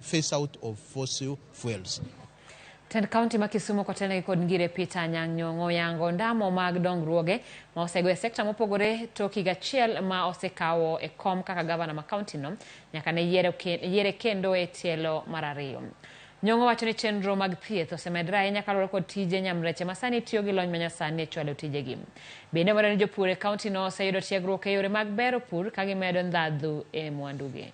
phase out of fossil fuels. Tend kaunti ma Kisumu kotelnegi kod Ngire Peter Anyang' Nyong'o oyango ondamo mag dongruoge ma osego e sekta mopogore tok higa achiel ma osekawo e kom kaka gavana ma kaunti no nyaka ne yiere kendo e tielo mar ariyo. Nyong'o wacho ni chenro mag thieth osemedore ahinya kaluwore kod tije nyamreche ma sani tiyo gi lony manyasani e chwalo tijegi. Bende omedo ni jopur e kaunti no oseyudo tiegruok e yore mag bero pur ka gimedo ndhadhu e mwandugi.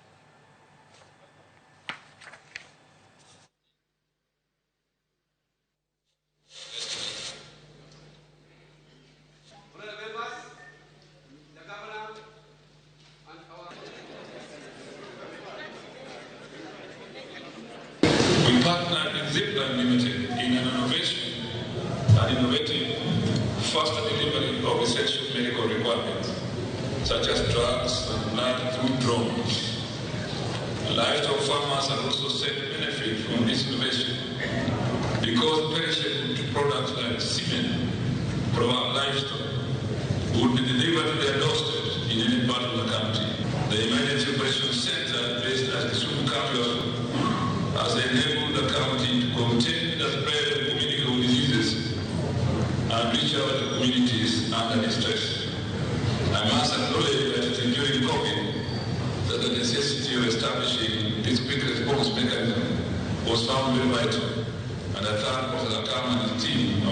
We partnered with Zipline Limited in an innovation and innovative faster delivery of essential medical requirements, such as drugs and blood through drones. Livestock farmers are also set to benefit from this innovation because perishable products like semen from our livestock would be delivered to their doorsteps in any part of the country. The Emergency Operations Center based at Kisumu County Hospital has enabled the county to contain the spread of communicable diseases and reach out to communities under distress. I must acknowledge that it is during COVID that the necessity of establishing this quick response mechanism was found very vital, and I thank Professor Kama and his team.